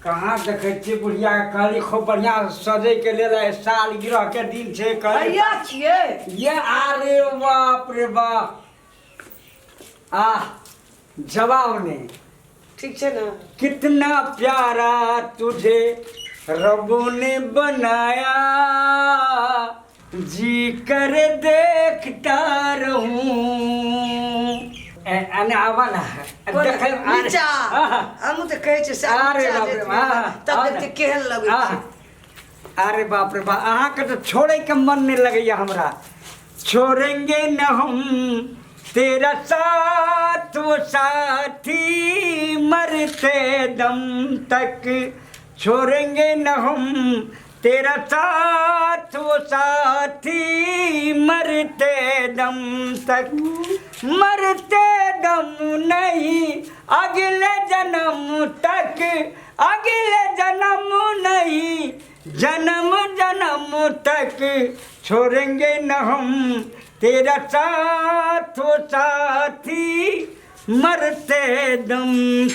कहाँ देखै छियै बुढ़िया के? कहली खूब बढ़िया सजै के लेल आइ साल गिरह के दिन छै। कहली कहिया छियै? ये अरे बाप रे बाप, आह जवाब नहीं। ठीक छै ने? कितना प्यारा तुझे रब ने बनाया, जी कर देखता रहूं। ए, अने आवा ना देखै अरे, नीचा। आहा, हमहूँ तऽ कहै छियै से अरे नीचा बाप रे, जेथिन, आहा, तब आहा। देखतै केहन लगै आहा। छै। अरे बाप रे बाप, अहाँके तऽ छोड़ैके मन नहि लगैया हमरा। छोड़ेंगे न हम तेरा साथ वो साथी मरते दम तक, छोड़ेंगे न हम तेरा साथ वो साथी मरते दम तक, मरते दम नहीं अगले जन्म तक, अगले जन्म नहीं जन्म जन्म तक, छोड़ेंगे न हम तेरा साथ वो साथी मरते दम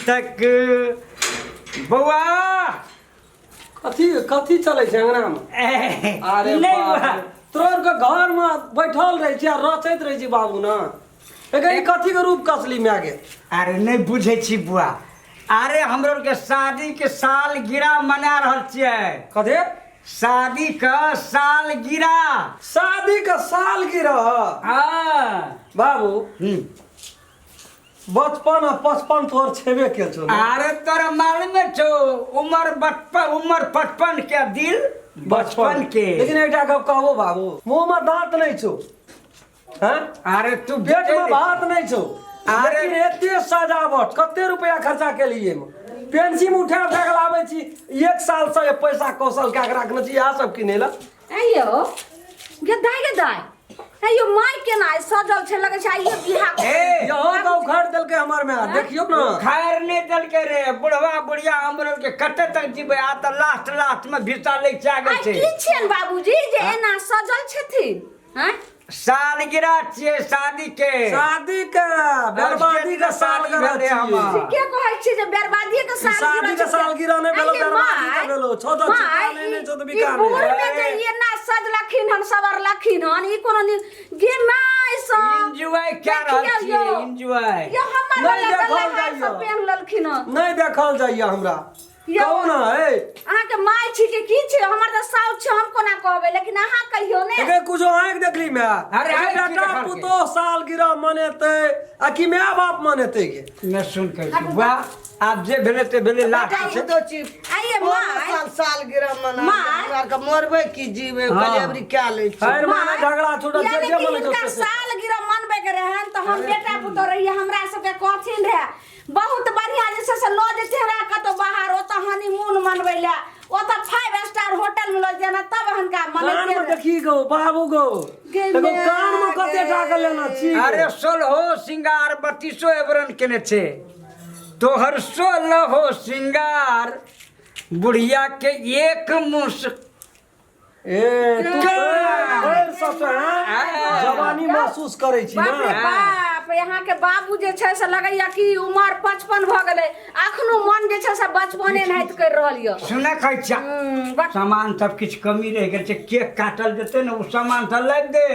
तक। बौआ। कथी कथी चलै छै अंगनामे? अरे नहीं बाप बौआ। रे, तोरा आरके घरमे बैठल रहै छी आ रचैत रहै छी बाबू ने। एकर ई कथी के रूप कसली माय के? अरे नहीं बुझै छी बुआ, अरे हमरो के शादी के साल गिरा मना रहल छियै। कथी? शादी के साल गिरा। शादी के साल गिरा? हाँ। बाबू, बचपन आ पचपन तोहर छेबे के छौ ने। अरे तोरा मालूम छौ, उमर बचपन, उमर पचपन के, दिल बचपन के। लेकिन एकटा गप कहबो बाबू, मुंह में दांत नहीं छौ, हैं? अरे तू पेट में भात नहीं छौ। अरे- लेकिन एते सजावट, कते रुपया खर्चा केलिए एमे? पेंसिल में उठा उठा के लाबै छी। एक साल से पैसा कौशल कए के राखने छी इएह सब किनै ला। आइयो गे दाइ, गे दाइ, आइयो माय केना आइ सजल छै, लगै छै आइयो बियाह। ए। यहाँ का उखाड़ देलकै हमर में, देखियौ ने। खैर नहीं देलकै रे बुढ़वा बुढ़िया, हमरो के कते तक जीबै? आ तऽ लास्ट लास्ट में भिसा लै के आगे आइ छै। की छियनि बाबूजी जे एना सजल छथिन? आँय? सालगिरह छियै शादी के। शादी के बर्बादी के सालगिरह भेलै छियै। हमर। ठीके कहै छी जे बर्बादीए के सालगिरह शादी के छै। सालगिरह नहि भेलौ, आइये बर्बादी के माय, भेलौ। छौ तऽ माय, छिका नहि, नहि छौ तऽ ई बिका नहि। बूढ़ में जे एना सजलखिन हन, सवरलखिन हन, ई कोनो गे my सब एंजॉय क्या रहल देखियौ छियै यौ। एंजॉय। यो हमर नहि वाला देखल गला हार जाइए। सब पेन लेलखिन हन। नहि देखल जाइए हमरा। यौ। कहू ने ए। अहाँके माय छी कि की छी? हमर तऽ साउस छी, हम कोना कहबै, लेकिन अहाँ कहियौ ने। एके कुछो आँखि देखली माय? अरे आँखि की बेटा देखलकै? पुतोह सालगिरह मनेतै आ कि माय बाप मनेतै गे? नहि सुन के वाह, आब जे भेलै ते भेलै, लास्ट बेटा छै। पुतोह छी। आइये कोनो माय। साल सालगिरह मना माय। हमरा आरके मरबै की जीबै? हाँ। कलेवरी कए लै छी। खैर माने झगड़ा छूटल जे यानी जे कि मन हिनका सालगिरह मनबै के रहन तऽ हम बेटा पुतोह रहियै, हमरा सबके कहथिन रहे बहुत बढ़िया जे छै से लऽ जेतै हमरा कतौ बाहर, ओतऽ हनीमून मनबै लए, ओतऽ फाइव स्टार होटल में लऽ जेतै ने, तब हुनका कान मनैते में रहे। देखी गो बाबू गो। गे देखो माय कान में कते गे। टाका लेना छी। अरे सोलहो सिंगार बत्तीसो एवरन केने छै तोहर, सोलहो सिंगार बुढ़िया के एक मुस ए तू के? फेर सबसे हैं जवानी महसूस करै छी बाप रे ना। बाप, यहाँ के बाबू जे छै से लगैया कि उमर 55 भऽ गेलै, अखनो मन जे छै से बचपने नाहित करि रहल यऽ। सुने कहै छियै, सामान सब किछु कमी रहि गेल छै, केक काटल जेतै ने, ओ सामान सब लाबि दे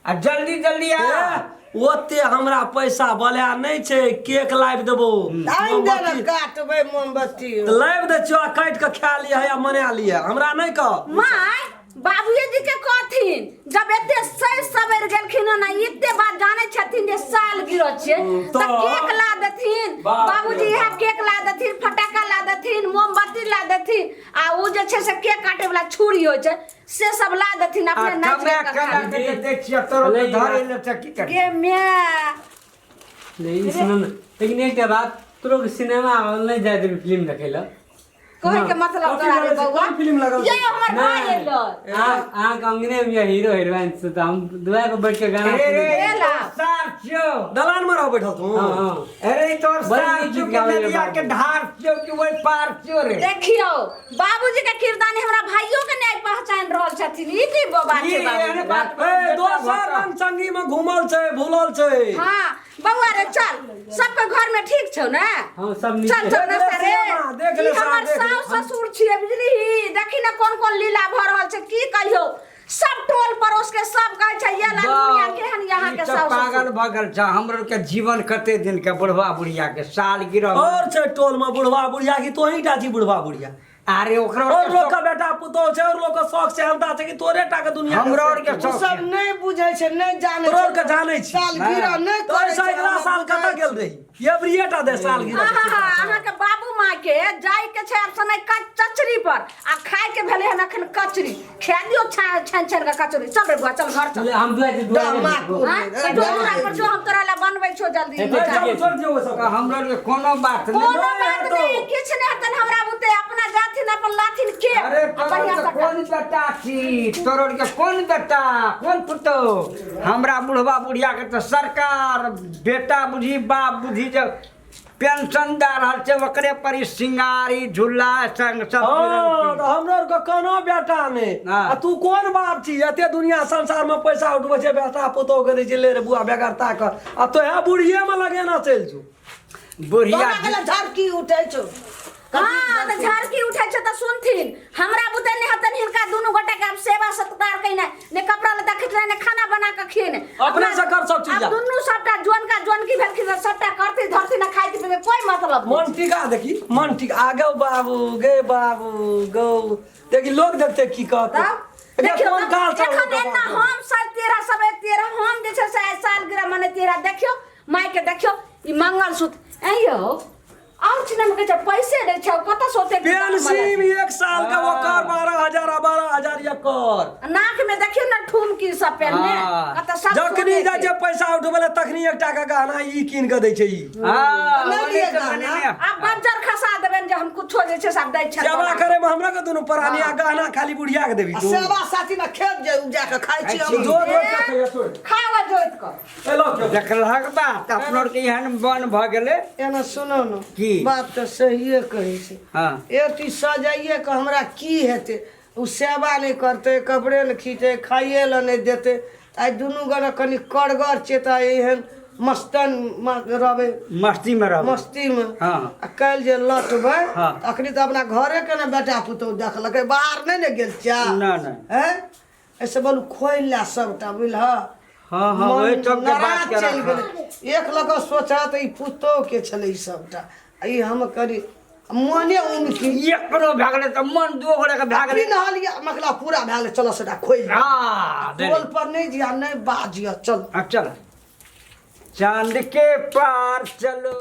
आ जल्दी जल्दी आ। ए, ओते हमरा पैसा बला नहि छै, केक लाबि देबो। आनि दे ने। मोमबत्ती काटबै मोमबत्ती। लाबि दै छियौ आ काटि कऽ खा लिअ या मना लिअ, हमरा नहि कह। माय, बाबूए जी के कहथिन, जब एते सही सवेर गेलखिन हन आ एते बात जानै छथिन जे साल गिरह छियै तऽ तऽ केक ला देथिन। बाप रे बाबूजी इएह केक ला देथिन, फटाका ला देथिन, मोमबत्ती ला देथिन आ ओ जे छै से केक काटे वाला छुरी होइ छै से सब ला देथिन, आ अपने नाच कमे के केना खा के जे दै छियै तोरो के धरे ले तऽ की करबै? गे my. नहीं सुनो ने, लेकिन एक बात, तोरो के सिनेमा हॉल नहीं जाए देबी फिल्म देखे ला? कहै के मतलब कथी तोरा रे लगल छै? बौआ? कोन फिल्म लगल ये छै? हमर भाई एलै। अहाँ के अंगने में हीरो हीरोइन से तो हम दुआर पर बैठ के गाना अरे रे सुनै। एला। सार छियौ। दलान में रह बैठल तू। हाँ हाँ। अरे तोर बड़ सार नीक छियौ गीत कि गाबै नदिया बाबू। के धार छियौ कि ओहि पार छियौ रे? देखियौ बाबूजी के किरदानी हमरा भाइयों के नहीं पहचान रहल छथिन, ई की बात ई छै एहन बाबूजी? बात। ए दोसर रंग संगी में घूमल छै, भूलल छै। हाँ बौआ रे, चल, सबके घर में ठीक छौ ने? हाँ सब नीक चल चल देख ले नाश्ता रे। श्यामा, देख ले ई हमर हमर देख सास ससुर छियै बुझलिही। देखी ने कोन कोन लीला भऽ रहल छै, की कहियौ, सब टोल पड़ोस के सब कहै छै ये ललमुनिया केहन यहाँ ई के तऽ सास पागल ससुर। भऽ गेल छै। हमरो के जीवन कते दिन के बुढ़वा बुढ़िया के साल गिरह। और छै टोल में बुढ़वा बुढ़िया की तोही टा छी बुढ़वा बुढ़िया? अरे ओकरो और लोग का बेटा पुतोह छै, और लोग का शौक सेहनता छै कि तोरे टा के दुनिया के हमरो और के ओ शौक सब नहि बुझै छै, नहि जानै। तोरो के जानै छी। सालगिरह नहि तो करै ऐसा छै, अगला हमरा साल कतऽ बुझाइ गेल रही? एबरिए टा दे सालगिरह। आहा, अहाँके बाबू माँ के जाय के छै आब समय चचरी पर, आ खाय के भेलै हन अखन कचरी। खा दियौ छानि छानि के कचरी। चल रे बुआ, चल घर चल। हम दुआ दुआ। डमा हाँ? तो दुआरा पर जो हम तोरा ला बनबै छौ जल्दी। हेतै। चल, छोड़ दियौ ओ सब। हमरो के कोनो बात नहि। कोनो बात नहि, किछु नहि हेतनि हमरा बुते। अपना जाथिन, अपन लाथिन के अरे आ तोरो बढ़िआँ के से कोन बेटा छी? तोरो के कोन बेटा, कोन पुतोह? हमरा बुढ़वा बुढ़िया के तऽ सरकार बेटा बुझी बाप बुझी जब पेंशन दए रहल छै, ओकरे पर ई सिंगारी झूला संग सब। हाँ, तऽ हमरो आर के कोनो बेटा नहि। हाँ। आ तू कोन बाप छी? एते दुनिया संसार में पैसा उठबै छै, बेटा पुतोह के दै छै, ले रे बुआ बेगरता कर, आ तोहे बुढ़िए में लगेना चलि जो। बुढ़िया तोरा गेलै झड़की उठै छौ। हाँ, तऽ झड़की उठै छै तऽ सुनथिन, हमरा बुते नहि हेतनि हिनका दुनू गोटे के आब सेवा सत्कार कयने, ने कपड़ा लत्ता खींचने, ने खाना बना कऽ खिएने। अपने से कर सब चीज। आब दुनू सबटा जोनका जोनकी भेलखिन तऽ सबटा करथिन धरथिन आ खाइत पीते कोई मतलब नहि। मन टिका देखी, मन टिका। आ गौ बाबू, गे बाबू गौ, देखी लोग देखते की कहते। तब एकरा देखियौ कोन तऽ काल छै एखन लोकके एना बाप? हम साल 13 सब 13 हम जे छै से आइ सालगिरह मनैतियै रह। देखियौ मायके, देखियौ ई मंगलसूत्र। ऐं यौ, और चीज में कहै छै पैसे दै छै, कतऽ से ओतेक पेंसिल एक साल के ओकर 12,000 आ 12,000 एकर। नाक में देखियौ ने ठुमकी सब पहिनने। हाँ। कतऽ सब जखनी सोने जाइ के। छै पैसा उठबै लए तखनी एकटा के गहना ई कीन के दै छै ई। हाँ, नहि ओने लिए से गाना। बनेने। आब बज्जर खसा देबनि जे हम कुछो जे छै से आब दै छै। सेवा करे में हमरा के दुनू प्राणी आ गहना खाली बुढ़िया के देबी आ तू। सेवा साथी में खेत जे उपजा के खाइ छी खाइ छी। हम। जो जो के खइहे छोड़। खाओ जोइत कऽ। ए लो क्यों। देखलहक बात, अपनो के एहन बन भऽ गेलै। एना सुनो ने। की? बात तऽ सहिए कहै छै। हाँ। एक ई सजाइए के हमरा की हेतै? ओ सेवा नहि करतै, कपड़े नहि खींचतै, खाइए लए नहि देतै। आइ दुनू गोटे कनि कड़गर छियै तऽ एहन मस्तन रहबै। मस्ती में रहबै। मस्तीमे। हाँ। आ काल्हि जे लौटबै, हाँ। तऽ अखनी तऽ अपना घरे के ने बेटा पुतहु देखलकै, बाहर नहि ने गेल छियै। ना, ना। हैं, एहिसँ बोलू खोलि लए सबटा, बुझलह? हाँ हाँ मन ओहि सबके बात नाराज के चलि रख। गेलै। एक लऽ कऽ सोचऽ तऽ ई पुतोह के छलै ई सबटा, आ ई हम करी मने उमकी। एकरो भए गेलै तऽ मन दू गोरे के भए गेलै। पिन्हलियै मकला पूरा भए गेलै, चल सबटा खोलि लिअ। हाँ। टोल पर नहि जिया, नहि बाजिय, चल। हाँ, चल, चांद के पार चलो।